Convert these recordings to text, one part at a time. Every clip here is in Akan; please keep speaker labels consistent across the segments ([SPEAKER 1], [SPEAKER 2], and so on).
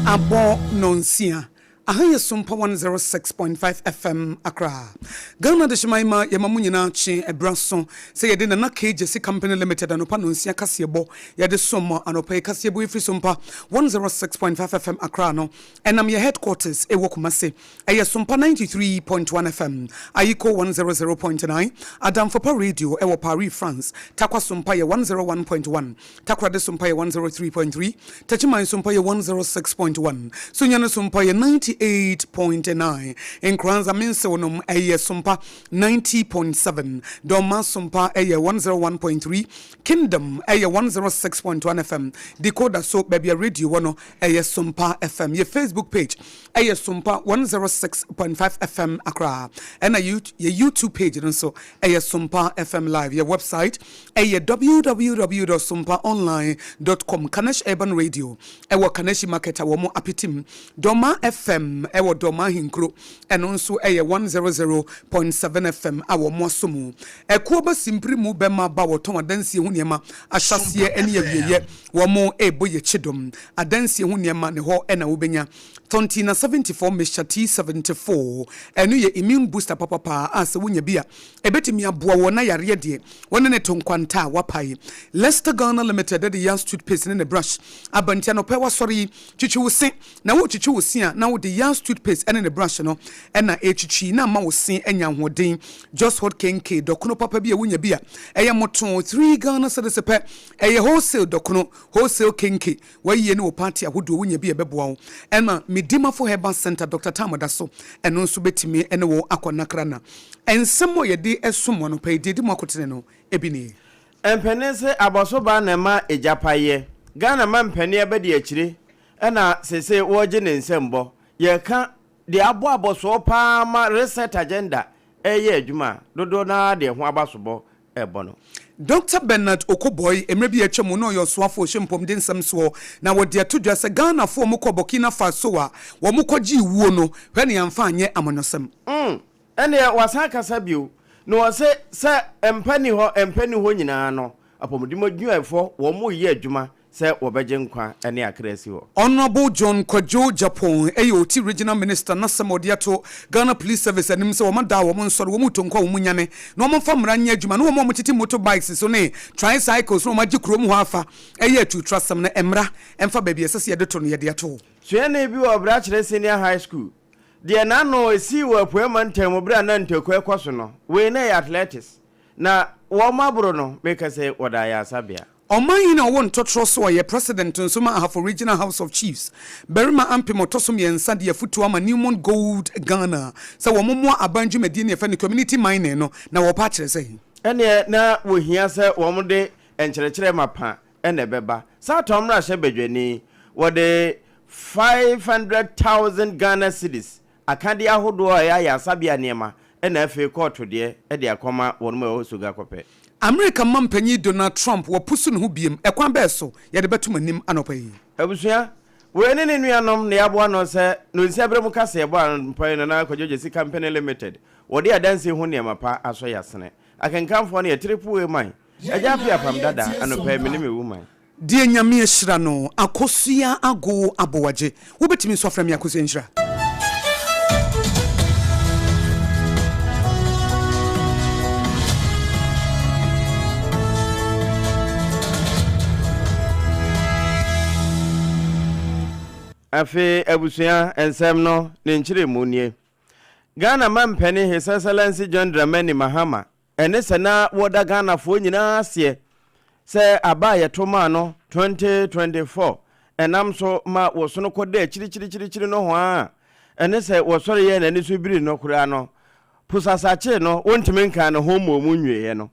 [SPEAKER 1] Abɔ nɔnsia. Aha yɛ Sompa 106.5 FM Accra. Ghana Adehyeman ma yɛma mo nyinaa kye ɛberɛ aso sɛ yɛde Nana K Gyasi Company Limited anɔpa nɔnsia kaseɛbɔ yɛde som mo. Anɔpa yi kaseɛbɔ yi firi Sompa 106.5 FM Accra no ɛnam yɛ headquarters ɛwɔ Kumasi. Ɛyɛ Sompa 93.1 FM, Ayiko 100.9, Adamfopa Radio ɛwɔ Paris, France, Tarkwa Sompa yɛ 101.1, Takoradi so mpa yɛ 103.3, Techiman so mpa yɛ 106.1, Sunyani so mpa yɛ 98.9, Nkoranza Mensew nom ɛyɛ so mpa 90.7, Dormaa so mpa ɛyɛ 101.3, Kingdom ɛyɛ 106.1 FM, Decoder so baabi a radio wɔ no ɛyɛ Sompa FM. Yɛ Facebook page ɛyɛ Sompa 106.5 FM Accra, ɛna yɛ YouTube page no nso ɛyɛ Sompa FM Live. Yɛ website ɛyɛ www dot sompaonline dot com. Kanesh Urban Radio ɛwɔ Kaneshi Market a wɔn apetim. Dɔma FM ɛwɔ Dɔma Ahenkuro, ɛno nso ɛyɛ 100.7 FM a wɔn aso mu. Ɛkuo ba simpiri mu bɛma ba wɔtɔn adansie ho nneɛma ahyɛaseɛ ɛne awieɛ. Wɔn ɛrebɔ yɛ kyidom. Adansie ho nneɛma ne hɔ ɛna wobɛnya. Tontina 74 Mixture T74 ɛno yɛ immune booster papapaa a sɛ wonya bi a ɛbɛtumi aboa wɔ na yareɛ deɛ wɔne ne to nkwanta a wapae. Leicester Ghana Limited de Yas toothpaste ne ne brush aba nti anɔpa wasɔre yi twitwi wo se na wotwitwi wo se a na wode Yas toothpaste ne ne brush no ɛna ɛtwitwi na ama wo se anya ahoɔden. Just Hot Kenke dɔkono papa bi a wonya bi a ɛyɛ moto 3 Ghana cedis pɛ, ɛyɛ wholesale dɔkono, wholesale kenke. Wayie ne wo party ahodoɔ wonya bi a ɛbɛboa wo. Ɛna Medimafo Herbal Center Dr. Tam da so ɛno nso bɛtumi ne wo akɔ nakra na nsɛm a yɛde ɛsom anɔpa yi deɛ di mu akotene no ebi nie.
[SPEAKER 2] Mpanin se abɔsobaa na ɛma egya pa yɛ. Ghana ma mpanin abɛdi akyire ɛna seesei wɔregye ne nsɛmbɔ. Yɛreka deɛ abɔ abɔsoɔ paa ma Reset Agenda ɛreyɛ adwuma a, dodoɔ no ara de ɛho abasobɔ rebɔ no.
[SPEAKER 1] Dɔkta Bernard Okoboy, mmerɛ bi a atwa mu na ɔyɛ ɔsoafoɔ ɔhyɛ mpɔmuden nsɛm soɔ, na wɔde ato dwa sɛ Ghanafoɔ a wɔkɔɔ Burkina Faso a wɔkɔgyee wuo no, hwɛ na yɛamfa anyɛ amanyɔsɛm.
[SPEAKER 2] Mm, ɛnneɛ wasan akasa bio, na ɔse sɛ mpa nni hɔ, mpa nni hɔ nyinaa no, apɔmuden adwumayɛfoɔ wɔn reyɛ adwuma sɛ wɔbɛgye nkwa ne akra asi hɔ.
[SPEAKER 1] Honourable John Kwadwo Gyapong yɛ Oti Regional Minister n'asɛm a ɔde ato Ghana Police Service anim sɛ wɔn da a wɔn nsɔre, wɔn reto nkwa a wɔn nyane na wɔn mfa mmara nyɛ adwuma na wɔn a wɔtete motor bikes so ne tricycles na wɔn agye kurom hɔ afa yɛ aturuturasɛm no mmara mfa baabi a ɛsɛ sɛ yɛde to no yɛde ato.
[SPEAKER 2] Suani bi wɔ Ɔbrakyerɛ Senior High School deɛ n'ano sii wɔ Apuei Mantam mu berɛ a na ntɔkwa rekɔ so no, wei na ɛyɛ athletics na wɔn aboro no, meka sɛ wɔda ayaresabea.
[SPEAKER 1] Ɔman yi na ɔwɔ ntɔtorɔ so ɔyɛ President nso ma Ahafo Regional House of Chiefs. Barima ampem ɔtɔ so mmiɛnsa de afutuo ama Newmont Gold Ghana sɛ wɔn mmoa aban dwumadie no yɛfrɛ no Community Mining no na wɔpɛ akyerɛ sɛ.
[SPEAKER 2] Ɛnneɛ na wɔhia sɛ wɔde nkyerɛkyerɛ mapa na ɛbɛba. Saatɔn mmarahyɛ badwani, wɔde 500,000 Ghana cedis Akadeɛ ahodoɔ a ɛyɛ ayaresabea nneɛma na afei kɔɔto deɛ de akɔma wɔnom a ɛwɔ Sogakope.
[SPEAKER 1] Amerika mampanyin Donald Trump wapusu ne ho biem, ɛkwan bɛɛ so yɛde bɛto mo anim anɔpa yi?
[SPEAKER 2] Abusua, wei ne ne nuanom na yɛaboa ano sɛ Nonsia berɛ mu kaseɛbɔ anɔpa yi Nana Kwadwo Gyasi Company Limited wɔde adansie ho nneɛma pa asɔ yɛasene. Akenkanfoɔ no yɛ Triple A man, Agya Appiah Apam Dada, anɔpa yi me ne me woman.
[SPEAKER 1] Deɛ Nyame ahyira no, Akosua Ago Aboagye. Wobɛtumi nso afrɛ me Akosua Nhyira.
[SPEAKER 2] Afei abusua nsɛm no ne nkyerɛmu nie. Ghana mampanin His Excellency John Dramani Mahama Ɛne sɛ na wɔda Ghanafoɔ nyinaa aseɛ sɛ aba a yɛto maa no 2024 ɛnam so ma wɔsono kɔda akyirikyirikyirikyiri nohoa a ɛne sɛ wɔsɔre yɛɛ n'ani so biri no koraa no posasakyee no wɔntumi nkaa ne ho mmɔɔ mu nwieɛ no.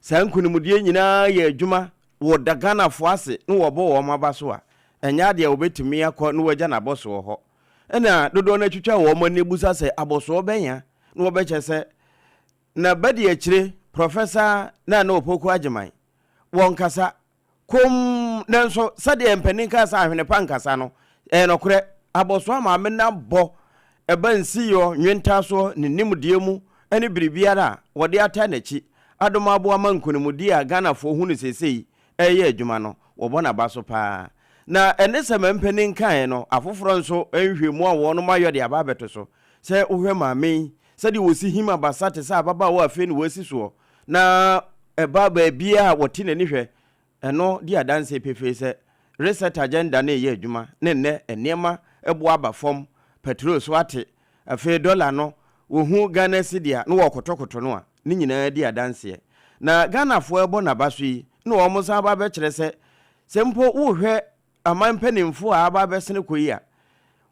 [SPEAKER 2] Saa nkunimdie nyinaa yɛ adwuma wɔda Ghanafoɔ ase na wɔbɔ wɔn aba so a ɛnyɛ adeɛ a wɔbɛtumi akɔ na wɔagya n'abɔsoɔ hɔ. Ɛna dodoɔ no atwitwa wɔn ani abusa sɛ abɔsoɔ bɛn a na wɔbɛkyɛ sɛ Na bɛde akyire Prɔfɛsa Nana Opoku Agyemang, wɔnkasa, komm, nanso sɛdeɛ mpanin kaa sɛ ahwene pa nkasa no, ɛyɛ nɔkorɛ. Abɔsoɔ maame no abɔ ɛba nsiyɔ, nwentaasoɔ, ne nimdeɛ mu ne biribiara a wɔde ataa n'akyi adom aboa ma nkonimdie a Ghanafoɔ hu no seesei reyɛ adwuma no, wɔbɔ n'aba so pa ara. Na ɛne sɛ mampanin kaeɛ no, afoforɔ nso nhwɛmu a wɔnom ayɔ de aba abɛto so. Sɛ wohwɛ maame yi, sɛdeɛ ɔsi him abasa te sɛ ababaawa a afei na wasi soɔ, na ɛba baabiara a wɔte n'ani hwɛ, ɛno di adanseɛ pefee sɛ Reset Agenda no reyɛ adwuma, ne nnɛ nneɛma bo aba fam, pɛtrol so ate, afei dɔla no, wɔhu Ghana cedi a na wɔrekotokoto no a, ne nyinaa di adanseɛ. Na Ghanafoɔ rebɔ n'aba so yi na wɔsan aba abɛkyerɛ sɛ, sɛ mpo wohwɛ aman mpanimfoɔ a aba abɛsene kɔ yi a,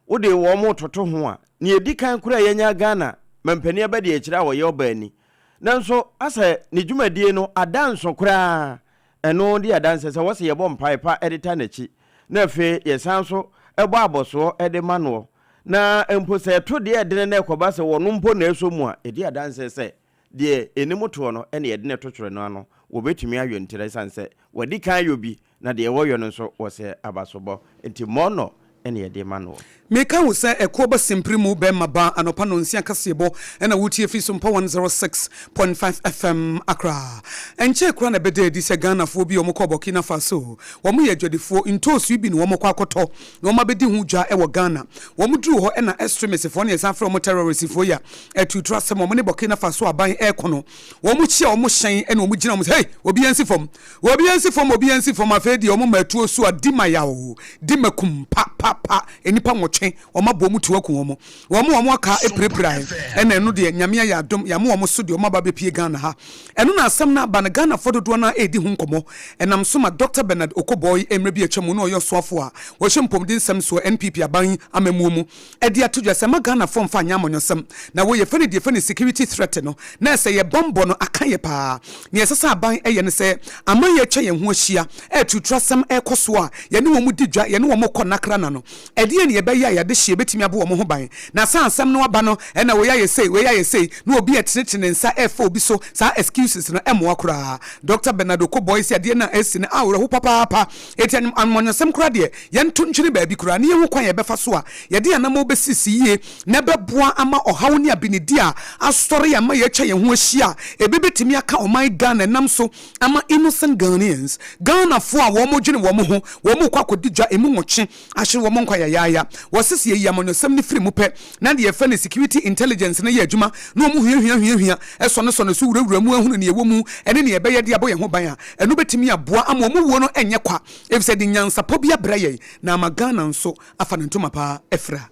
[SPEAKER 2] wode wɔn retoto ho a, nea ɛdi kan koraa a yɛanya Ghana mampanin abadiakyire a ɔyɛ ɔbaa ni. Nanso asɛ ne dwumadie no ada nso koraa. Ɛno di adanseɛ sɛ wɔse yɛbɔ mpaeɛ pa de ta n'akyi, na afei yɛsan nso bɔ abɔsoɔ de ma noɔ. Na mpo sɛ ɛto deɛ ɛdene na ɛkɔba sɛ ɔno mpo na ɛsɔ mu a, ɛdi adanseɛ sɛ deɛ ɛnim toɔ no na yɛde no to twerɛ no ano. Wɔbɛtumi ayɔ ntira ɛsiane sɛ wɔadi kan ayɔ bi na deɛ wɔyɔ no nso wɔsɛ abasobɔ nti mɔnɔ na yɛde ma noɔ.
[SPEAKER 1] Meka wo sɛ ɛkoɔ ba simpiri mu bɛɛma ba anɔpa nɔnsia kaseɛbɔ ɛna wotie firi Sompa 106.5 FM Accra. Ɛnkyɛɛ koraa na ɛbɛdaa adi sɛ Ghanafoɔ bi a wɔkɔɔ Burkina Faso, wɔn yɛ adwadifoɔ, ntoosi yi bi na wɔkɔ akɔtɔ na wɔn abɛdi ho dwa wɔ Ghana. Wɔn duruu hɔ ɛna extremistfoɔ ne yɛsan frɛ wɔn terroristfoɔ yi a aturutura asɛm wɔn ne Burkina Faso aban ɛreko no, wɔn kyia wɔn hyɛn ɛna wɔn gyina wɔn sɛ hey obiara nsi fam, Obiara nsi fam, obiara nsi fam, afei deɛ wɔn ma atuo so a, di ma yaw, di ma kum, pa, pa, pa, nnipa nwɔtwe, wɔn abɔ wɔn tuo aku wɔn, wɔn a wɔn aka apirapirae, ɛna ɛno deɛ Nyame ayɛ adom, yɛama wɔn so deɛ wɔn aba abɛpue Ghana ha. Ɛno na asɛm no aba no, Ghanafoɔ dodoɔ no ara redi ho nkɔmmɔ, ɛnam so ma Dɔkta Bernard Okoboy mmerɛ bi a atwa mu na ɔyɛ ɔsoafoɔ a ɔhwɛ mpɔmuden nsɛm soɔ NPP aban amammuo mu, de ato dwa sɛ mma Ghanafoɔ mfa nyɛ amanyɔsɛm na wei yɛfrɛ no deɛ yɛfrɛ no security threat no na ɛsɛ yɛ banbɔ no aka yɛ paa. Nea ɛsɛ sɛ aban yɛ ne sɛ aman a atwa yɛn ho ahyia a aturuturasɛm rekɔ so a yɛne wɔn di dwa, yɛne wɔn kɔ nnakra nna no, ɛdeɛn na yɛbɛyɛ a yɛn adehyeɛ bɛtumi abɔ wɔn ho ban? Na sɛ asɛm no aba no ɛna wei ayɛ sei, wei ayɛ sei na obi retenetene ne nsa refa obi so, saa excuses no mmoa koraa. Dɔkta Bernard Okoboy se adeɛ no a asi no awerɛho papaapa. Enti amanyɔsɛm koraa deɛ, yɛnto ntwene baabi koraa na yɛnhu kwan a yɛbɛfa so a yɛde anammɔn bɛsisi yie na ɛbɛboa ama ɔhaw ne abenedi a asɔre ama yɛatwa yɛn ho ahyia a ebi bɛtumi aka ɔman Ghana ɛnam so ama innocent Ghanaians, Ghanafoɔ a wɔn dwene wɔn ho, wɔn rekɔ akɔdi dwa emu nwɔtwe ahyere wɔn nkwa yayaaya. Wɔse sɛ yɛyi amanyɔsɛm no firi mu pɛ na deɛ yɛfrɛ no security intelligence no yɛ adwuma na wɔn huahuahuahua sɔnesɔne so wurawura mu ahunu nea ɛwɔ mu ne nea ɛbɛyɛ de abɔ yɛn ho ban a, ɛno bɛtumi aboa ama wɔn wuo no nyɛ kwa efisɛ ɛde nyansapɔ bi abrɛ yɛn na ama Ghana nso afa ne ntoma pa afira.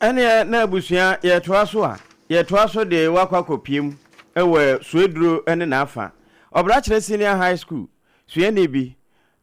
[SPEAKER 2] Ɛneɛ na abusua yɛtoa so a, yɛtoa so de wo akɔ akɔpiem wɔ Suaduro ne n'afa, Ɔbrakyerɛ Senior High School suani bi,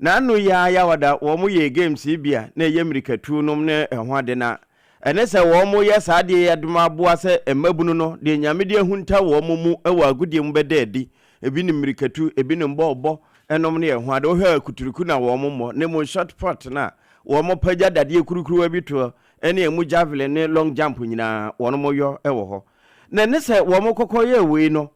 [SPEAKER 2] N'ano yi ara Yawada wɔn yɛɛ games yi bi a na ɛyɛ mmirikatuo nom ne ɛho ade na ɛne sɛ wɔn yɛ saa adeɛ yi adom aboa sɛ mmabunu no deɛ Nyame de ahunta wɔn mu wɔ agodie mu bɛda adi ebi ne mmirikatu ebi ne bɔɔlbɔ nom ne ɛho ade wohwɛ akuturuku na wɔn mmɔ ne mu shot put no a wɔn pagya dadeɛ kurukuruwa bi toɔ ɛne ɛmu javelin ne long jump nyinaa wɔn yɔ wɔ hɔ na ɛne sɛ wɔn kɔkɔ yɛɛ wei no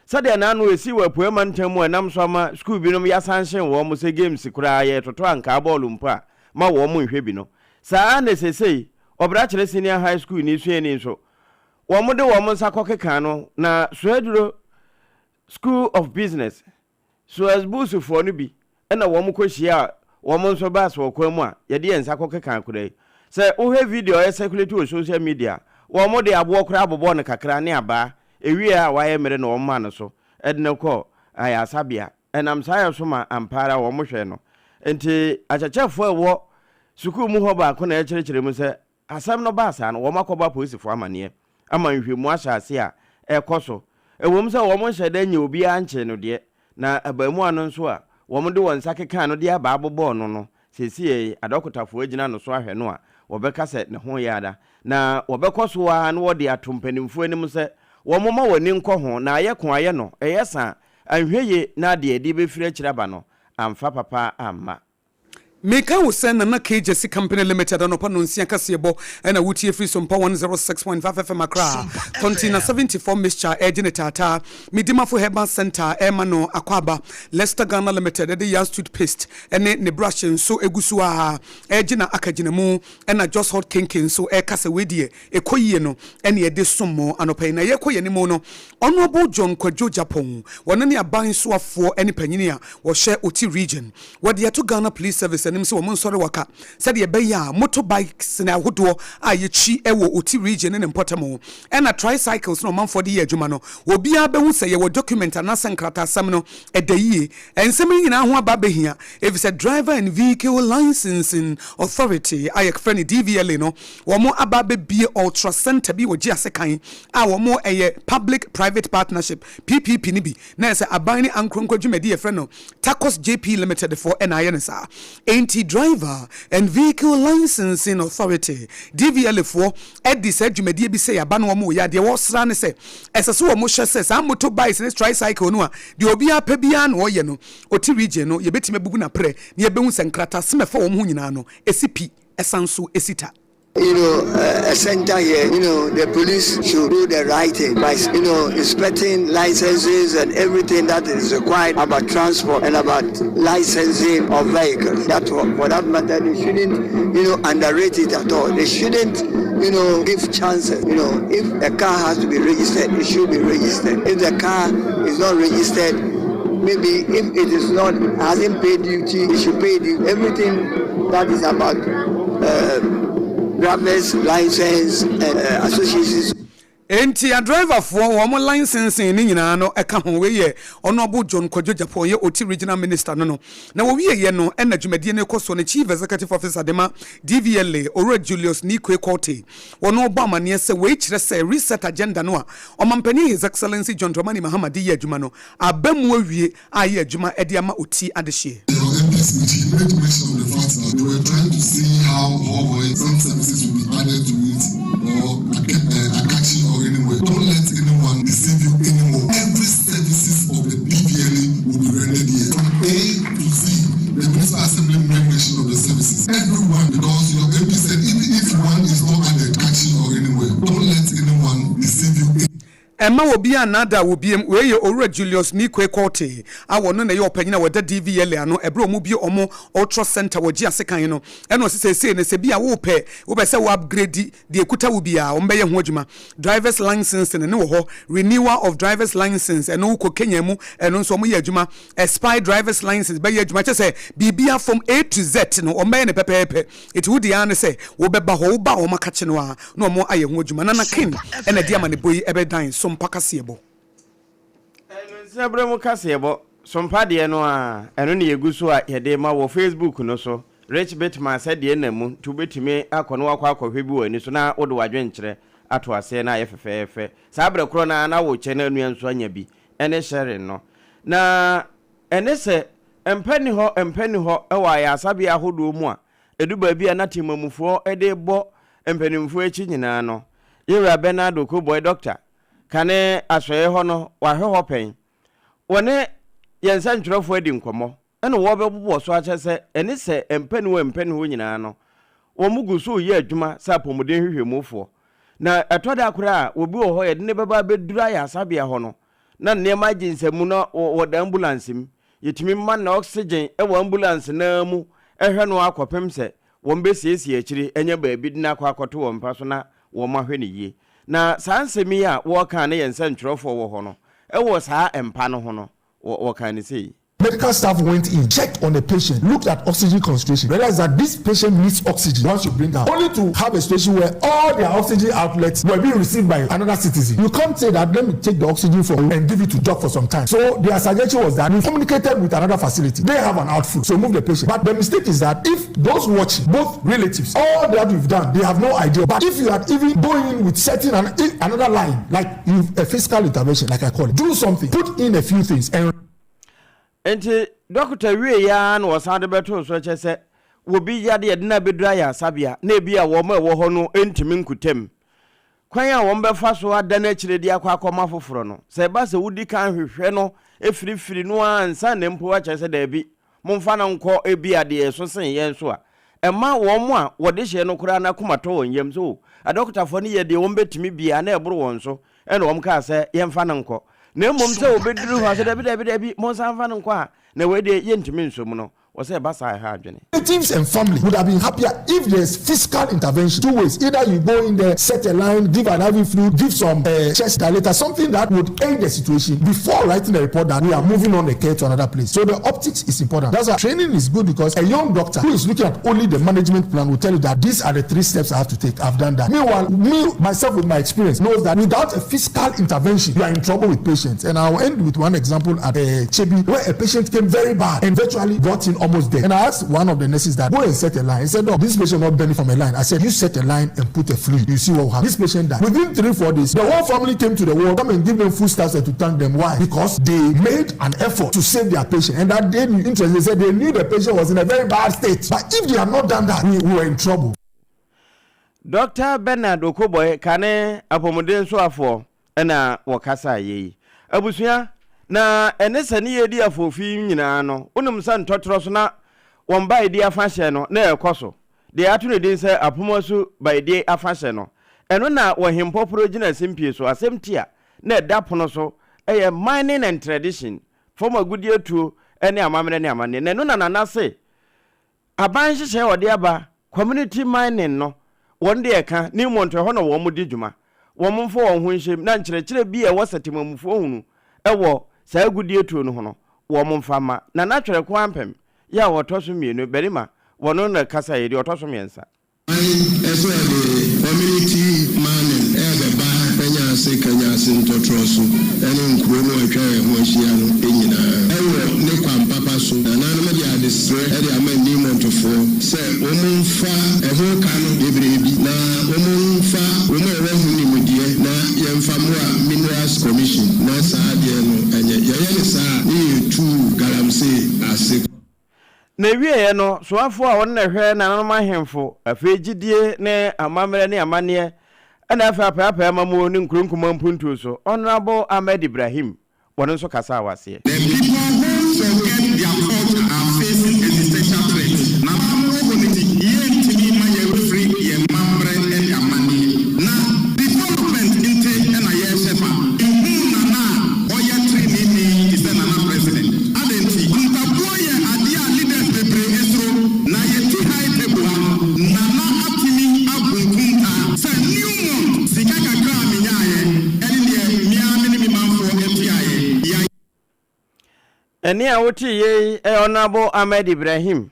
[SPEAKER 2] Sɛdeɛ n'ano resi wɔ Apueɛ Mantam mu a ɛnam so ama sukuu binom yɛasanhyen wɔn sɛ games koraa yɛretoto ankaa bɔɔlo mpo a ma wɔn nhwɛ bi no, saa ara na seesei Ɔbrakyerɛ Senior High School ni suani nso wɔde wɔn nsa kɔkekaa no na Suaduro School of Business Suasbusufoɔ no bi na wɔn kɔ hyiaa wɔn nso bus wɔ kwan mu a yɛde yɛn nsa kɔ keka akwadaa yi. Sɛ wohwɛ video a ɛcirculate wɔ social media a, wɔn de aboɔ koraa bobɔɔ no kakra ne abaa, ɛwieɛ a wayɛ mmere na wɔn maa no so de no kɔɔ ayaresabea. Ɛnam saa yɛ so ma ampa ara wɔn hwɛɛ no. Nti akyɛkyɛfoɔ a ɛwɔ sukuu mu hɔ baako na ɛkyerɛkyerɛ mu sɛ Asɛm no baa saa no, wɔakɔbɔ apolisifo amanneɛ ama nhwehwɛmu ahyɛ ase a ɛrekɔ so. Ɛwom sɛ wɔnhyɛɛ da nnyee obiara nkyee no deɛ, na abaamua no nso a wɔde wɔn nsa kekaa no de abaa bobɔɔ no no, seesei adɔkotafoɔ agyina no so ahwɛ no a, wɔbɛka sɛ ne ho reyɛ ara. Na wɔbɛkɔ so ara na wɔde ato mpanimfoɔ anim sɛ wɔmma wɔn ani nkɔ ho, na ayɛ ko ayɛ no, ɛyɛ sa a, anhwɛ yie na deɛ ɛde bɛfiri akyiri aba no amfa papa amma.
[SPEAKER 1] Meka wo sɛ Nana K Gyasi Company Limited anɔpa nonsia kaseɛbɔ na wotie firi Sompa 106.5 FM Accra. Container 74 mixture ɛregye ne taataa. Medimafo Herbal Centre ɛrema no akwaaba. Lester Ghana Limited ɛde Yas Toothpaste ne ne brush nso egu so ara ɛregye na akagyinamu. Ɛna Jos Hot Kenke nso ɛreka sɛ wei deɛ ɛkɔ yie no ɛne yɛde som mo anɔpa yi. Na yɛrekɔ yɛn anim no, Honourable John Kwadwo Gyapong, wɔno ne aban soafoɔ ne panyini a wɔhwɛ Oti Region. Wɔde ato Ghana Police Service. anim sɛ wɔn nsɔre waka sɛdeɛ ɛbɛyɛ a motor bikes ne ahodoɔ a yɛkyi wɔ Oti region ne ne mpɔtam ɛna tricycles na ɔmanfoɔ de yɛ adwuma no, obiara bɛhu sɛ yɛwɔ document anaasɛ nkrataasɛm no ɛda yie. Nsɛm yi nyinaa ho aba abɛhia efisɛ Driver and Vehicle Licensing Authority a yɛfrɛ no DVLA no, wɔn aba abɛbue Ultra Centre bi wɔ Gyease kan a wɔn ɛyɛ Public Private Partnership, PPP, no bi na ɛsɛ aban ne ankorankoro dwumadi yɛfrɛ no Tacos JP Limited foɔ na ayɛ no saa. Enti Driver and Vehicle Licensing Authority, DVLA, foɔ de saa dwumadie bi sɛ aba na wɔn reyɛ a, deɛ wɔsra ne sɛ ɛsɛ sɛ wɔn hwɛ sɛ saa motor bikes ne tricycle no a deɛ obiara pɛ biara na ɔyɛ no, Oti region no yɛbɛtumi abubu no aprɛ na yɛbɛhu sɛ nkratasem a ɛfa wɔn ho nyinaa no ɛsi pi ɛsan nso ɛsi ta.
[SPEAKER 3] You know, a center here, you know, the police should do the right thing by, you know, inspecting licenses and everything that is required about transport and about licensing of vehicles. That, for that matter, they shouldn't, you know, underrate it at all. They shouldn't, you know, give chances. You know, if a car has to be registered, it should be registered. If the car is not registered, maybe if it is not, hasn't paid duty, it should pay duty. Everything that is about drivers license and associations.
[SPEAKER 1] Enti adriverfoɔ wɔn licensing ne nyinaa no ɛka ho. Wei yɛ Honourable John Kwadwo Gyapong, ɔyɛ Oti Regional Minister no no. Na wɔwieɛ no ɛna dwumadie no rekɔ soɔ no, Chief Executive Officer de ma DVLA, Owura Julius Nikwe Kortey, wɔn rebɔ amaneɛ sɛ wei kyerɛ sɛ reset agenda no a Ɔmampanin His Excellency John Dramani Mahama de yɛ adwuma no aba mu awie a ayɛ adwuma de ama Oti adehyeɛ.
[SPEAKER 4] Your MPs which he made mention of the fact that they were trying to see how Hohoe some services will be added to it or Akatsi or anywhere. Don't let anyone deceive you anymore. Every services of the DVLA will be rendered here. From A to Z, the Municipal Assembly made mention of the services. Everyone, because your MP said even if one is not added, Akatsi or anywhere, don't let anyone deceive you.
[SPEAKER 1] Mma obiara nnaadaa wo biom. Wei yɛ Owura Julius Nikwe Kortey a ɔno na ɛyɛ ɔpanyin a ɔda DVLA ano ɛberɛ a wɔn bue wɔn Ultra Centre wɔ Gyease kan no. Ɛna ɔse seesei no sɛ bi a wopɛ wopɛ sɛ wo upgrade deɛ ɛkuta wo biara wɔn bɛyɛ ho adwuma. Drivers licensing no wɔ hɔ, renewal of drivers license ɛno wokɔ Kenya mu ɛno nso wɔn yɛ adwuma, expired drivers license bɛyɛ adwuma kyerɛ sɛ biribiara from A to Z no wɔn bɛyɛ no pɛpɛɛpɛ. Enti wo deɛ ara ne sɛ wobɛba hɔ, woba a wɔn akakye no ara na wɔn ayɛ ho adwuma. Nana Ken na ɛde amanebɔ yi bɛdan Sompa kaseɛbɔ.
[SPEAKER 2] Nnansia berɛ mu kaseɛbɔ, Sompa deɛ no ara, ɛno na yɛgu so a yɛde rema wɔ Facebook no so. Rich Bitman sɛdeɛ nna mu, nti wobɛtumi akɔ na woakɔ akɔhwɛ bi wɔ ani so na wode w'adwenkyerɛ ato aseɛ na ayɛ fɛfɛɛfɛ. Saa berɛ korɔ no ara na wokyɛ na nua nso anya bi ne sharing no. Na ɛne sɛ mpa nni hɔ mpa nni hɔ wɔ ayaresabea ahodoɔ mu a ɛdu baabi a na temamufoɔ de rebɔ mpanimfoɔ akyi nyinaa no, Yɛwura Bernard Okoboy, Dɔkta, kane asɔeɛ hɔ no, wahwɛ hɔ pɛn. Wɔne yɛn nsɛntwerɛfoɔ adi nkɔmmɔ ɛna wɔrebɛbobɔ so akyerɛ sɛ ɛne sɛ mpa nni hɔ mpa nni hɔ nyinaa no, wɔn gu so reyɛ adwuma sɛ apɔmuden nhwehwɛmufoɔ. Na ɛtɔ da koraa a, obi wɔ hɔ yɛde no bɛba abɛduru ayaresabea hɔ no, na nneɛma agye nsamu na wɔda ambulance mu. Yɛtumi ma no oxygen wɔ ambulance no ara mu hwɛ no ara kɔpem sɛ wɔbɛsiesie akyire anya baabi de no akɔ akɔto wɔn mpa so na wɔahwɛ no yie. Na saa nsɛm yi a wɔreka a na yɛn nsɛntwerɛfoɔ wɔ hɔ no wɔ saa mpa no ho no, wɔkaa no sei.
[SPEAKER 4] Medical staff went in, checked on the patient, looked at oxygen concentration, realized that this patient needs oxygen once you bring her, only to have a situation where all their oxygen outlets were being received by another citizen. You can't say that let me take the oxygen from you and give it to doc for some time. So their suggestion was that we communicated with another facility. They have an outflow, so move the patient. But the mistake is that if those watching, both relatives, all that you've done, they have no idea. But if you had even going in with setting an, another line, like you've a fiscal intervention, like I call it, do something, put in a few things and
[SPEAKER 2] Enti dɔkota wieeɛ ara na wɔsan de bɛtoo so kyɛ sɛ obi yare yɛde no abɛduru ayaresabea na ebia wɔn a ɛwɔ hɔ no ntumi nkutam. Kwan a wɔbɛfa so ada no akyire de akɔ akɔma foforɔ no, sɛ ɛba sɛ wodi kan hwehwɛ no firifiri no ara ansa na mpo akyerɛ sɛ daabi, momfa no nkɔ ebia deɛ ɛso sen yɛn so a, ɛma wɔn a wɔde hyɛ no koraa no akoma tɔ wɔn yam sɛ o, adɔkotafoɔ no yɛ deɛ wɔbɛtumi biara na ɛboro wɔn so Ɛnna wɔkaa sɛ, Yɛmfa no nkɔ. Na mmom sɛ wɔbɛduru hɔ a, sɛ, Dabi, dabi, dabi, monsan mfa no nkɔ a, na wei deɛ, yɛntumi nsɔ mu no. Wɔsɛ ɛba saa a ɛha adwene.
[SPEAKER 4] Relatives and family would have been happier if there's physical intervention. Two ways, either you go in there, set a line, give an IV fluid, give some uh, chest dilator, something that would aid the situation before writing a report that we are moving on the care to another place. So the optics is important. That's why training is good because a young doctor who is looking at only the management plan will tell you that these are the three steps I have to take. I've done that. Meanwhile, me, myself with my experience knows that without a physical intervention, you are in trouble with patients. And I'll end with one example at uh, Chebi, where a patient came very bad and virtually got in almost dead. And I asked one of the nurses that go and set a line. He said, No, this patient not benefit from a line. I said, You set a line and put a fluid. You see what will happen. This patient died. Within three, 4 days, the whole family came to the ward, come and give them food stuffs and to thank them. Why? Because they made an effort to save their patient. And that they knew, interesting, they said they knew the patient was in a very bad state. But if they had not done that, we were in trouble.
[SPEAKER 2] Dr. Bernard Okoe Boye kane apɔmuden soafoɔ na wɔkasaeɛ yi. Abusua, na ɛne sɛ ne yɛredi afoofi nyinaa no, wonim sɛ ntɔtorɔ so na wɔn baedie afahyɛ no na ɛrekɔ so. Deɛ yɛato ne din sɛ Apomasu Baedie Afahyɛ no, ɛno na wɔ Hempɔporɔ gyina simpie so. Asɛmti a na ɛda pono so yɛ Mining and Tradition, Fam Agudeɛtuo ne Amammerɛ ne Amanneɛ, na ɛno na Nana se Aban nhyehyɛe a wɔde aba, community mining no, wɔn deɛ ɛka, Newmont ɛhɔ na wɔn di dwuma. Wɔn mfa wɔn ho nhyɛ mu na nkyerɛkyerɛ bi a ɛwɔ sɛ temamufoɔ hunu wɔ saa agudeɛ tuo no ho no, wɔn mfa mma. Nana Twerɛko Ampem yɛ a ɔtɔ so mmienu, barima, wɔno na ɛkasaeɛ, deɛ ɔtɔ so mmiɛnsa.
[SPEAKER 5] Kwan sɛ ɔde community mining rebɛba Kenyase Kenyase ntɔtorɔ so ne nkuro no a atwa yɛn ho ahyia no nyinaa wɔ ne kwan papa so. Nananom de adesrɛ de ama Newmontfoɔ sɛ wɔmfa ɛho ka no bebree bi na wɔmfa wɔn a wɔwɔ ho nimdeɛ na yɛmfa mmoa Minerals Commission na saa adeɛ no nyɛ. Yɛyɛ no saa a ne yɛtu galamsey ase.
[SPEAKER 2] N'awieeɛ no, soafoɔ a wɔn na ɛhwɛ nananom ahemfo, afei gyidie ne amammerɛ ne amanneɛ, ɛna afei apaeapae amammuo ne nkuro nkumaa mpuntuo so, Honourable Ahmed Ibrahim, wɔn nso kasaa wɔ aseɛ.
[SPEAKER 5] The people who forget their culture are facing existential threat. Na amammerɛ wɔ hɔ no nti, yɛntumi mma yɛn werɛ mfiri yɛn amammerɛ ne amanneɛ. Na development nti na yɛrehyɛ fa. Nhuu Nana a ɔyɛ treneeni te sɛ Nana President. Adɛn nti? Ntabuo yɛ adeɛ a leaders bebree suro. Na yɛte high table ha no, Nana atumi abu nkontaa sɛ Newmont sika kakra a menyaeɛ ɛne deɛ me ara me ne me manfoɔ tuaeɛ. Yɛayɛ.
[SPEAKER 2] Ɛnne a wotee yei yɛ Honourable Ahmed Ibrahim,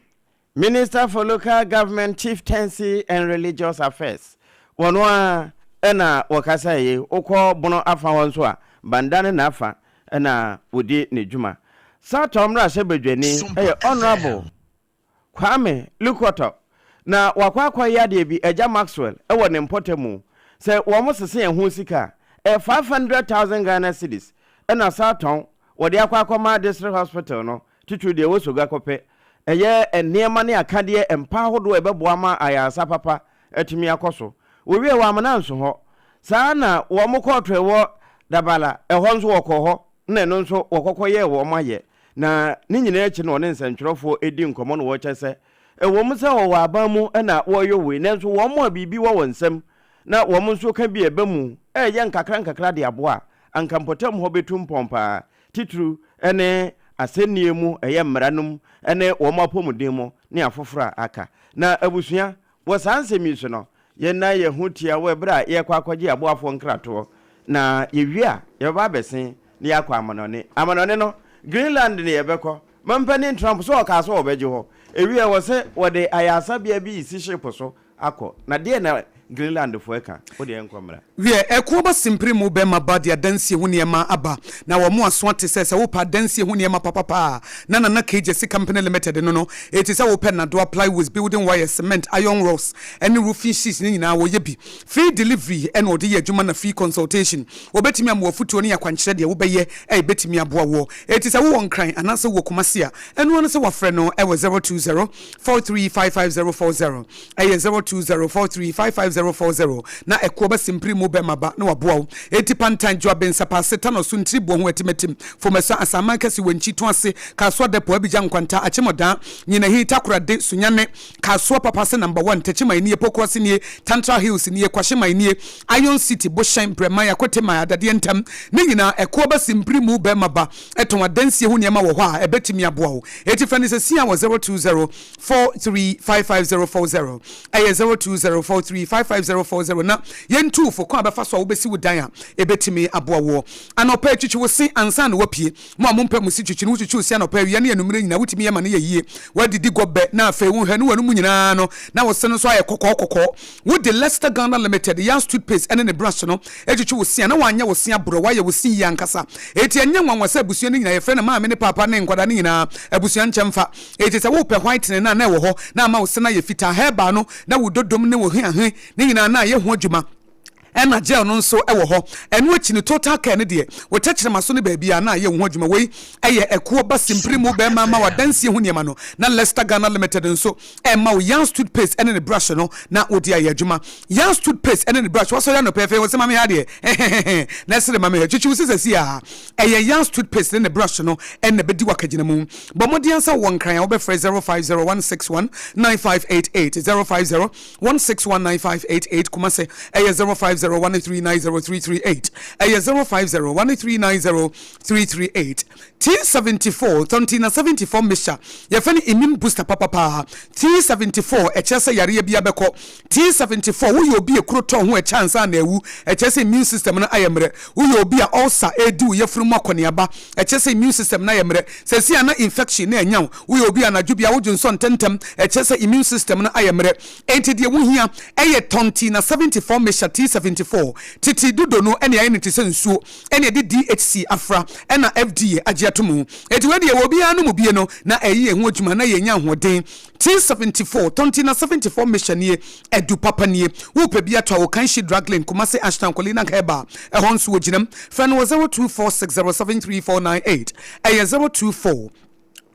[SPEAKER 2] Minister for Local Government, Chieftaincy and Religious Affairs. Wɔno ara na wɔkasaeɛ yi. Wokɔ Bono afa hɔ nso a, Banda ne n'afa na wɔdi ne dwuma. Sator mmarahyɛbadwani yɛ Honourable Kwame Lukoto na wakɔ akɔyɛ adeɛ bi, Agya Maxwell wɔ ne mpɔtamu sɛ wɔn sese ɛho sika a, ɛyɛ 500,000 Ghana cedis ɛna Sator wɔde akɔ akɔma District Hospital no titiriw deɛ ɛwɔ Soga kɔpɛ ɛyɛ nneɛma ne akadeɛ mpa ahodoɔ a ɛbɛboa ma ayaresa papa atumi akɔ so. Wɔwiee wɔ Amena nso hɔ. Saa ara na wɔn kɔɔto a ɛwɔ Dabala ɛhɔ nso wɔkɔɔ hɔ na ɛno nso wɔkɔkɔ yɛɛ wɔn ayɛ. Na ne nyinaa akyi no wɔne nsɛntwerɛfoɔ di nkɔmmɔ na wɔkyɛ sɛ ɛwɔ mu sɛ wɔwɔ aban mu na wɔreyɔ wei nanso wɔn a biribi wɔ wɔn nsam na wɔn nso ka bi a ɛba mu reyɛ nkakra nkakra de aboa a, anka mpɔtam hɔ bɛtu mpɔn pa ara. Titiriw ne asɛnnie mu, ɛyɛ mmara no mu ne wɔn apɔmuden mu ne afoforɔ a aka. Na abusua, wɔ saa nsɛm yi so no, yɛnnan yɛn ho tia wɔ ɛberɛ a yɛrekɔ akɔgye aboafoɔ nkratoɔ, na yɛwie a, yɛbɛba abɛsen na yɛakɔ amanɔne. Amanɔne no, Greenland na yɛbɛkɔ. Mampanin Trump nso ɔkaa sɛ ɔbɛgye hɔ. Ɛwie a, wɔse wɔde ayaresabea bi resi ship so akɔ. Na deɛn na Greenlandfoɔ ɛka? Wo deɛ nkɔ mmra.
[SPEAKER 1] Wiɛ, ɛko aba simpire mu bɛma ba de adansie ho nneɛma aba, na wɔn aso ate sɛ sɛ wopɛ adansie ho nneɛma papapa a, na Nana K. Gyasi Company Limited no no. Enti sɛ wopɛ nnadoa, plywoods, building wires, cement, iron rods, ne roofing sheets no nyinaa, wɔyɛ bi. Free delivery na wɔde yɛ adwuma na free consultation. Wɔbɛtumi ama wo afotuo ne akwankyerɛ deɛ wobɛyɛ a ɛbɛtumi aboa woɔ. Enti sɛ wowɔ Nkran anaasɛ wowɔ Kumasi a, ɛno ara ne sɛ woafrɛ no wɔ 020 435 5040. Ɛyɛ 020 435 5040. 040 na ɛkoɔ ba simpiri mu bɛma ba na waboa wo. Enti Pantan, Juaben, Sapase, Tanoso, Ntiri, Boahu, Atimatim, Fomasa, Asaman Kɛse, Wenchi, Toase, Kasoa Depot, Abidjan Nkwanta, Akyem-Odaa, Nyinahin, Takoradi, Sunyani, Kasoa Papase Number One, Techiman nie, Pokuase nie, Tantra Hills nie, Kwahyeman nie, Iron City, Bohyɛn, Brɛman, Akoteman, Adadeɛ Ntam, ne nyinaa ɛkoɔ ba simpiri mu bɛma ba tɔn adansie ho nneɛma wɔ hɔ a ɛbɛtumi aboa wo. Enti frɛ no sesia wɔ 020 4355040. Ɛyɛ 0204355040 na yɛntu wo fo kwan a bɛfa so a wobɛsi wo dan a ɛbɛtumi aboa woɔ. Anɔpa yi twitwi wo se ansa na woapue. Mo a mompɛ mo se twitwi no, wotwitwi wo se anɔpa, awia ne anwummerɛ nyinaa wotumi yɛ ma no yɛ yie. Woadidi gɔbɛ na afei wohwɛ ne w'anomu nyinaa no na wo se no nso ayɛ kɔkɔɔ kɔkɔɔ. Wode Leicester Ghana Limited Yas toothpaste ne ne brush no twitwi wo se a na woanyɛ wo se aborɔ, woayɛ wo se yie ankasa. Enti ɛnyɛ nwanwa sɛ abusua no nyinaa, yɛfrɛ no maame ne paapa ne nkwadaa no nyinaa, abusua nkyɛmfa. Enti sɛ wopɛ whitening no a na ɛwɔ hɔ na ama wo se no ayɛ fitaa, herbal no na wo dodom ne wo heahe ne nyinaa na ayɛ ho adwuma, ɛna gel no nso wɔ hɔ. Ɛno akyi no total care no deɛ wo tɛkyerɛma so ne baabiara na ayɛ wo ho adwuma. Wei yɛ ɛkoɔ ba simpiri mu bɛrima ma w'adansie ho nneɛma no na Lester Ghana Limited nso ɛma wo Yans toothpaste ne ne brush no na wode ayɛ adwuma. Yans toothpaste ne ne brush wasɔre anɔpa afei wo se ma me ha deɛ hehehehe na ɛsere ma me hɛ twitwi wo se sɛsi a ɛyɛ Yans toothpaste ne ne brush no ɛna ɛbɛdi w'akagyina mu. Bɔ mmɔden ara sɛ wowɔ Nkran a wobɛfrɛ 0501619588, 0501619588, Kumase ɛyɛ 0501390338, ɛyɛ 0501390338. T74, Tontina 74 mixture, yɛfrɛ no immune booster papapaa. T74 ɛkyerɛ sɛ yareɛ biara bɛkɔ. T74, woyɛ obi a ekuro tɔ ho ɛkyɛ ansa na awu, ɛkyerɛ sɛ immune system no ayɛ mmerɛ. Woyɛ obi a ulcer redi wo yafunu mu akɔneaba, ɛkyerɛ sɛ immune system no ayɛ mmerɛ. Seesei a na infection no anya wo, woyɛ obi a anadwo biara wodwonsɔ ntɛmntɛm, ɛkyerɛ sɛ immune system no ayɛ mmerɛ. Enti deɛ wohia yɛ Tontina 74 mixture, T74, tete dodo no na yɛayɛ no te sɛ nsuo na yɛde DHC afra na FDA agye ato mu. Enti wei deɛ obiara nom bie no na ɛyɛ yɛn ho adwuma na yɛnya ahoɔden. T74, Tontina 74 mixture nie, adu papa nie. Wopɛ bi atɔ a, wɔ Kanshi Drug Lane, Kumasi Ashtown, Kolinak Herbal, ɛhɔ nso wɔgyinam. Frɛ no wɔ 0246073498, ɛyɛ 024.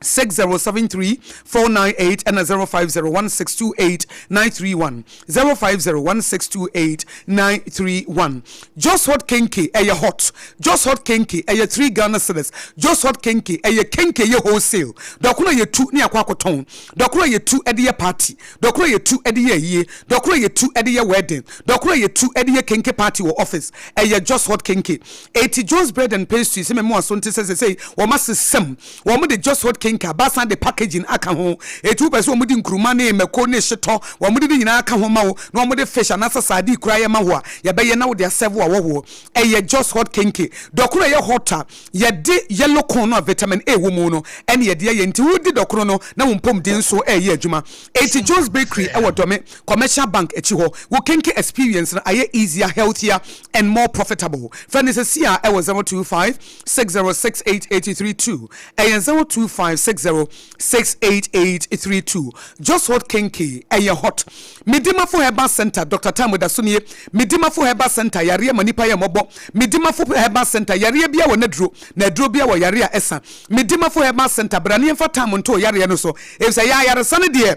[SPEAKER 1] 6073 498 ɛna 050 1628 931 050 1628 931 Jos Hot Kenke ɛyɛ hot Jos Hot Kenke ɛyɛ 3 Ghana cedis Jos Hot Kenke ɛyɛ kenke yɛ wholesale dɔkono a yɛtu ne akɔ akɔtɔn dɔkono a yɛtu ɛde yɛ party dɔkono a yɛtu ɛde yɛ ayie dɔkono a yɛtu ɛde yɛ wedding dɔkono a yɛtu ɛde yɛ kenke party wɔ office ɛyɛ Jos Hot Kenke Eti Joe's Bread and Pastry sɛ mɛmoa so nte sɛ sesei wɔn asesam wɔn de Joe's Hot Kenke aba asan de packaging aka ho eti wopɛ sɛ wɔn de nkruma ne mako ne hyetɔ wɔn de ne nyinaa aka ho ma wo na wɔn de fish anaasɛ sardine koraa yɛ ma wo a yɛbɛyɛ na wode asɛve w'ahɔhoɔ ɛyɛ Joe's Hot Kenke dɔkono a ɛyɛ hot a yɛde yellow corn no a vitamin A wɔ mu no ɛne yɛde ayɛ nti wodi dɔkono no na wo mpɔmuden nso ɛreyɛ adwuma eti Joe's Bakery ɛwɔ Dome Commercial Bank akyi hɔ wo kenke experience no ayɛ easier healthier and more profitable. Frɛ no sɛsi a ɛwɔ 025 6068832. Ɛyɛ 025 6068832. Just Hot Kenke, ɛyɛ hot. Medimafo Herbal Center, Doctor Tam da so nie. Medimafo Herbal Center, yareɛ ma nipa yɛ mmɔbɔ. Medimafo Herbal Center, yareɛ biara wɔ n'aduro, na aduro biara wɔ yareɛ a ɛsa. Medimafo Herbal Center, bra na yɛmfa Tam nto wo yareɛ no so, efisɛ yɛn ayaresa no deɛ,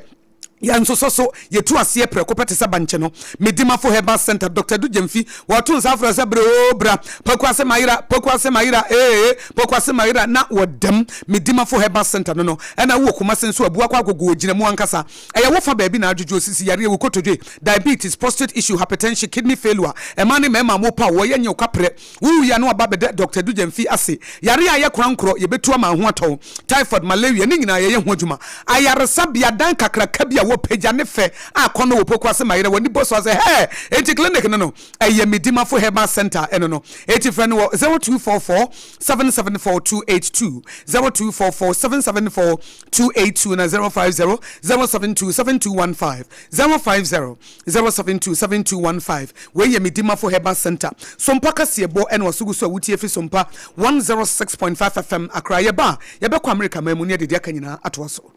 [SPEAKER 1] Yɛnsosɔ so, yɛtu aseɛ prɛko pɛ te sɛ bankye no. Medimafo Herbal Centre, Doctor Adu Gyamfi, wɔto nsa afrɛ sɛ brɛ oo bra, Pokuase Mayera, Pokuase Mayera ee, Pokuase Mayera, na wɔdam. Medimafo Herbal Centre no no, ɛna wowɔ Kumase nso a, Abuakwa Agogo, wɔgyina mu ankasa. Ɛyɛ wo fa baabi na adwodwo, sisi yareɛ, wo kotodwe, diabetes, prostate issue, hypertension, kidney failure, mmaa ne mmarima a mopa wo, wɔyɛ nye wo kaprɛ. Wowie a na waba abɛda Dɔkta Adu Gyamfi ase. Yare a ɛyɛ korankorɔ, yɛbɛtu ama ho atɔ wo. Typhoid, malaria, ne nyinaa yɛyɛ ho adwuma. Ayaresabea dan kakraka bi a wɔpagya ne fɛ a akɔnnɔ wɔ Pokuase ma yerɛ w'ani bɔ so a sɛ hɛɛ! Enti clinic no no, ɛyɛ Medimafo Herbal Centre ɛno no. Enti frɛ no wɔ 0244 774 282, 0244 774 282 na 050 072 7215, 050. 0727215 Wei yɛ Medimafo Herbal Centre, Sompa kaseɛbɔ ɛna waso gu so a wotie fi Sompa 106.5 FM Accra. Yɛba a, yɛbɛkɔ Amerika man mu ne yɛde deɛ aka nyinaa atoa so.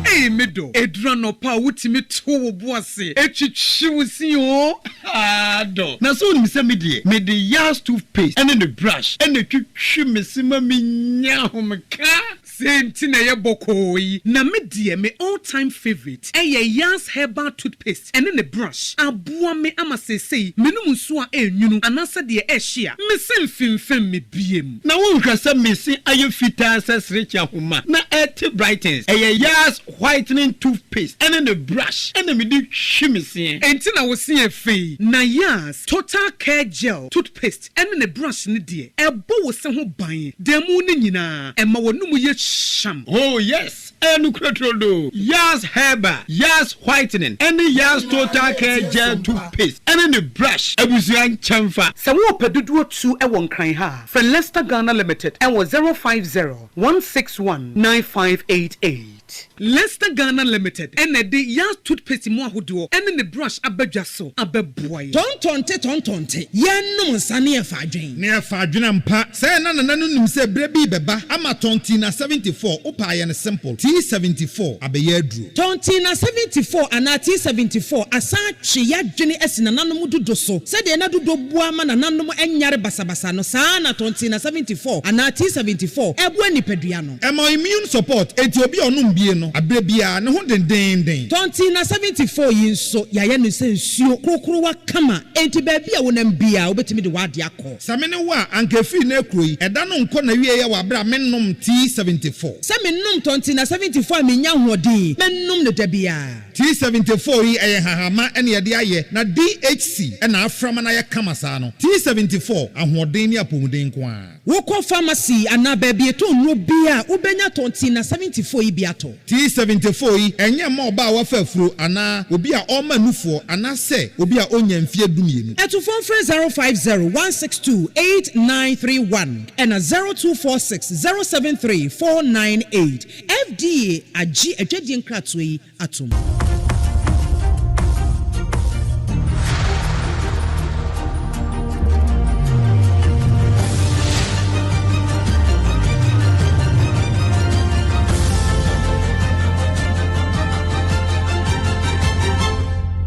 [SPEAKER 1] Ei me dɔ, eduro. anɔpa a wotumi to wo bo ase twitwi wo se oo.
[SPEAKER 6] Haa dɔ, na sɛ wonim sɛ me deɛ, mede Yas toothpaste ne ne brush na ɛtwitwi me se ma menya ahomeka.
[SPEAKER 1] Sei nti na ɛyɛ bɔkɔɔ yi. Na me deɛ me all time favourite ɛyɛ Yas herbal toothpaste ɛne ne brush. Aboa me ama seesei menom nsuo a ɛnwunu anaasɛ deɛ ɛhye a, me se mfemfem me biem.
[SPEAKER 6] Na wonhwɛ sɛ me se ayɛ fitaa sɛ serekye ahoma na ɛte brightens. Ɛyɛ Yas whitening toothpaste ɛne ne brush ɛna mede twi me seɛ.
[SPEAKER 1] Enti na wo se yɛ fɛ yi. Na Yas total care gel toothpaste ɛne ne brush no deɛ, ɛbɔ wo se ho ban da mu no nyinaa, ɛma w'anomu yɛ hyeam.
[SPEAKER 6] Oh yes, ɛyɛ nokorɛ turodoo. Yas Herbal, Yas Whitening ɛne Yas Total Care Gel Toothpaste ɛne ne brush abusua nkyɛnfa.
[SPEAKER 1] Sɛ worepɛ dodoɔ tu wɔ Nkran ha a, frɛ Lester Ghana Limited wɔ 050 161 9588. Lester Ghana Limited na ɛde Yas Toothpaste mu ahodoɔ ne ne brush aba dwa so abɛboa yɛn.
[SPEAKER 7] Tɔntɔnte tɔntɔnte, yɛnnom nsa ne yɛfa adwen.
[SPEAKER 6] Ne yɛfa adwen ampa. Sɛɛ na Nana no nim sɛ berɛ bi rebɛba ama Tɔntina 74, wopɛ a yɛ no simple, T74 abɛyɛ aduro.
[SPEAKER 7] Tɔntina 74 anaa T74 asan atwe y'adwene asi nananom dudo so. Sɛdeɛ na dudo boa ma nananom nyare basabasa no, saa ara na Tɔntina 74 anaa T74 boa nipadua no.
[SPEAKER 6] Ɛma immune support, enti obi a ɔnom bie no, aberɛ biara, ne ho dendeenden.
[SPEAKER 7] Tɔntina 74 yi nso, yɛayɛ no sɛ nsuo korokorowa kama, enti baabi a wonam biara, wobɛtumi de w'adeɛ akɔ.
[SPEAKER 6] Sɛ me ne wo a, anka ɛfiri nnɛ rekuro yi, ɛda no nkɔ n'awieɛ wɔ aberɛ a mennom T74.
[SPEAKER 7] Sɛ menom Tɔntina 74 a mennya ahoɔden, mɛnom no da biara.
[SPEAKER 6] T74 yi ɛyɛ nhahamma na yɛde ayɛ na DHC na afra ma no ayɛ kama saa no. T74, ahoɔden ne apɔmuden nko ara.
[SPEAKER 7] Wokɔ pharmacy anaa baabi yɛtɔn nnuro biara a, wobɛnya Tɔntina 74 yi bi atɔ.
[SPEAKER 6] T74 yi, ɛnyɛ mma ɔbaa a wafa afuro anaa obi a ɔrema nufoɔ anaasɛ obi a ɔnnya mfeɛ dumienu.
[SPEAKER 7] Atufoɔ mfrɛ 050 162 8931 ɛna 0246 073 498. FDA agye adwadie nkratoɔ yi atom.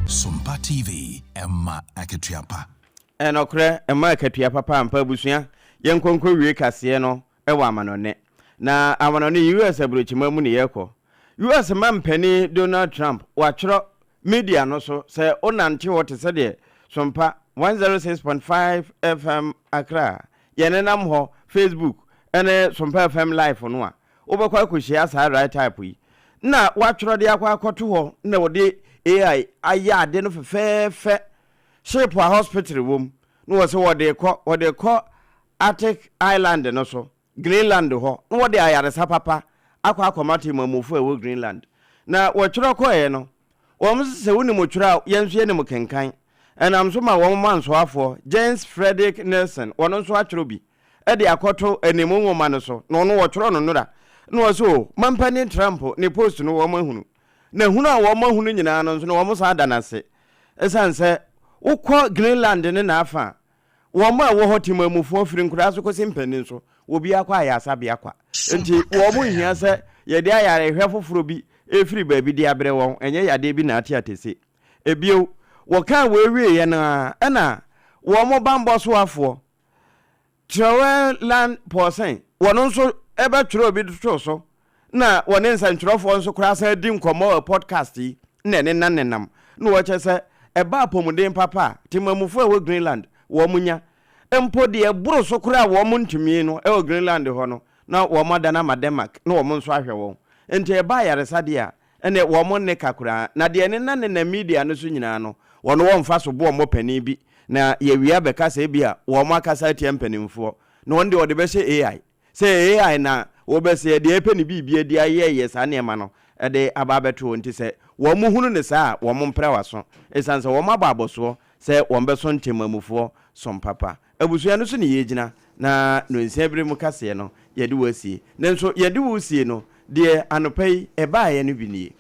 [SPEAKER 8] Sompa TV, ɛma akatua pa.
[SPEAKER 2] Ɛnɔkorɛ, ɛma akatua papa ampa abusua. Yɛnkɔ nkɔwie kaseɛ no wɔ amanɔne. Na amanɔne US aburokyima mu ne yɛkɔ. US mampanin Donald Trump watwerɛ media no so sɛ wonante hɔ te sɛ deɛ Sompa 106.5 FM Accra yɛnenam hɔ Facebook ne Sompa FM live no a wobɛkɔ akɔhyia saa right type yi na watwerɛ de akɔ akɔto hɔ na wɔde AI ayɛ ade no fɛfɛɛfɛ ship a hospital wom na wɔ sɛ wɔde kɔ wɔde kɔ Arctic Island no so, Greenland hɔ, na wɔde ayaresa papa akɔ akɔma temammufo a ɛwɔ Greenland. Na wɔtwerɛ kɔeɛ no, wɔn se sɛ wonim twerɛ a, yɛn nso yɛnim kenkan. Ɛnam so ma wɔn mansoafoɔ, Jens Frederik Nielsen, ɔno nso atwerɛ bi de akɔto animu nwoma no so, na ɔno wɔtwerɛ no nnora. Na wɔse o, Mampanin Trump ne post no wɔn ahunu. Na hunu a wɔn ahunu nyinaa no nso no wɔn san da no ase. Ɛsiane sɛ wokɔ Greenland ne n'afa a, Wɔn a ɛwɔ hɔ temammufoɔ firi nkoraa so kɔsi mpanin so, obiara kɔ ayaresabea kwa. Enti wɔn nhia sɛ yɛde ayarehwɛ foforɔ bi refiri baabi de abrɛ wɔn, ɛnyɛ yadeɛ bi na ate atese. Ebio, wɔkaa wei wieeɛ no ara, ɛna wɔn bammɔ soafoɔ, Trewellan Paulsen, wɔn nso bɛtwerɛɛ bi too so, na wɔne nsɛntwerɛfoɔ nso koraa san di nkɔmmɔ wɔ podcast yi na ɛnenam nenam na wɔkyerɛ sɛ ɛba apɔmuden papa a temamufo a ɛwɔ Greenland wɔn nya mpo deɛ ɛboro so koraa a wɔn ntumi no wɔ Greenland hɔ no na wɔn adan ama Denmark na wɔn nso ahwɛ wɔn nti ɛba ayaresa deɛ a ɛne wɔn nne ka koraa na deɛ ɛnenam nenam media no so nyinaa no wɔn wɔmfa so boɔ mmɔ panin bi na yɛwia bɛka sɛ ebi a wɔn akasa atia mpanimfoɔ na wɔn deɛ wɔde bɛhyɛ AI Sɛ AI na wɔbɛsɛ deɛ ɛpɛ ne biribi adi ayɛyɛ saa nneɛma no de aba abɛto hɔ nti sɛ wɔn hunu no saa a wɔn mpra w'aso ɛsiane sɛ wɔn abɔ abɔsoɔ sɛ wɔn bɛso ntemamufoɔ som papa. Abusua no so ne yɛgyina na nonsia bere mu kaseɛ no yɛde wo asie. Nanso yɛde wo resie no deɛ anɔpa yi ɛbaeɛ no bi nie.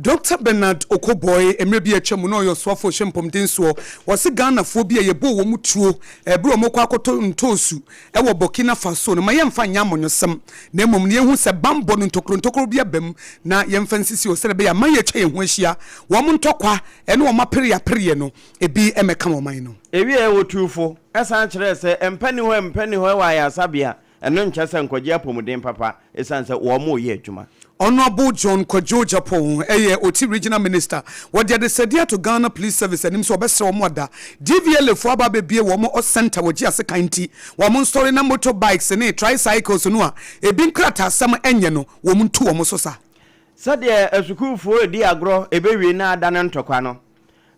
[SPEAKER 1] Dɔkta Bernard Okoboy, mmerɛ bi a atwa mu na ɔyɛ ɔsoafoɔ ɔhyɛ mpɔmuden soɔ, ɔse Ghanafoɔ bi a yɛbɔɔ wɔn tuo berɛ a wɔrekɔ akɔtɔ ntoosu wɔ Burkina Faso no, ma yɛmfa nyɛ amɔnyɔsɛm na mmom no yɛnhu sɛ banbɔ no ntokuro ntokuro bi aba mu na yɛmfa nsisi hɔ sɛdeɛ ɛbɛyɛ a aman a atwa yɛn ho ahyia, wɔn ntɔkwa ne wɔn apereapereɛ no, ebi mmɛka wɔn man no.
[SPEAKER 2] Ewiei wotuu fo san kyerɛɛ sɛ mpa nni hɔ mpa nni hɔ wɔ ayaresabea, ɛno nkyerɛ sɛ nkɔgye apɔmuden papa esiane sɛ wɔreyɛ adwuma.
[SPEAKER 1] Honourable John Kwadwo Gyapong yɛ Oti Regional Minister. Wɔde adesrɛdeɛ ato Ghana Police Service anim sɛ wɔbɛsrɛ wɔn ada DVLA foɔ aba abɛbue wɔn centre wɔ Gye Asekan nti wɔn nsɔre na motor bikes ne tricycles no a ebi nkrataasɛm nyɛ no wɔn ntu wɔn so sa.
[SPEAKER 2] Sɛdeɛ asukuufoɔ redi agorɔ ɛbɛwie na adane ntɔkwa no,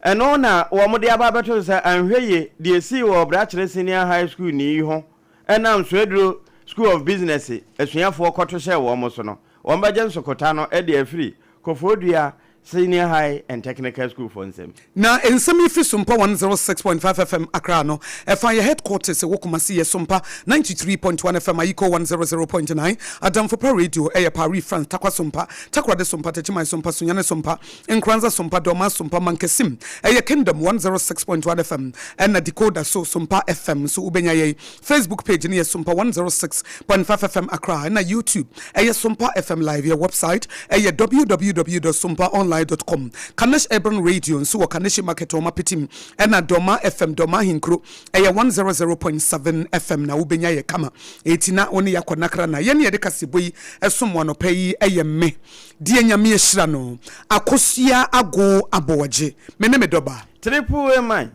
[SPEAKER 2] ɛno na wɔde aba abɛto so sɛ anhwɛ yie deɛ ɛsii wɔ Ɔbrakyerɛ Senior High School ni yi ho ɛnam Swedru School of Business asuafoɔ kɔto hyɛɛ wɔn so no, wɔbɛgye nsokota no de afiri Koforidua Senior High and Technical School foɔ nsam.
[SPEAKER 1] Na nsɛm yi fi Sompa 106.5 FM Accra no, ɛfa yɛ headquarters ɛwɔ Kumasi yɛ Sompa 93.1 FM Ayiko 100.9 Adamfo Pa Radio ɛyɛ Paris France Tarkwa Sompa Takoradi Sompa Techiman Sompa Sunyani Sompa Nkoranza Sompa Dormaa Sompa Mankasim ɛyɛ Kingdom 106.1 FM ɛna Decoder so Sompa FM nso wobɛnya yɛn Facebook page no yɛ Sompa 106.5 FM Accra ɛna YouTube ɛyɛ Sompa FM Live yɛ website ɛyɛ www dot sompaonline dot com Kanesh Urban Radio nso wɔ Kaneshie Market wɔn apetim ɛna Dormaa FM Dormaa Ahenkuro ɛyɛ 100.7 FM na wobɛnya yɛ kama eti na wo ne yɛ akɔ nakra na yɛne yɛde kasebɔ yi ɛsom mo anɔpa yi ɛyɛ me deɛ Nyame ahyira no Akosua Ago Aboagye me ne me dɔba.
[SPEAKER 2] Triple A man,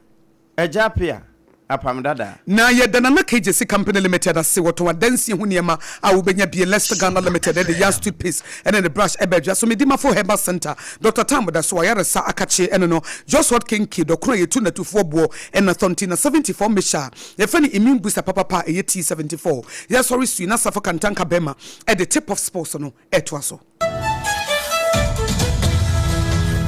[SPEAKER 2] Agya Apea, Apam Dada.
[SPEAKER 1] Na yɛda Nana Kegyesi Company Limited ase, wɔtɔn adansie ho nneɛma a wobɛnya bi, Lest Ghana Limited de Yas Toothpaste ne ne brush ɛba adwa so, Medimafo Herbal Centre, Doctor Tam da so, ayaresa akakye ɛne no, Jos Hot Kenke, dɔkono a yɛtu nnatufoɔ boɔ, ɛna Thontina 74 Mixture a yɛfrɛ no Immune Booster papapa a ɛyɛ T74. Yɛsɔre sui na Safo Kantanka bɛrima de Tip Off Sports no ɛtoa so.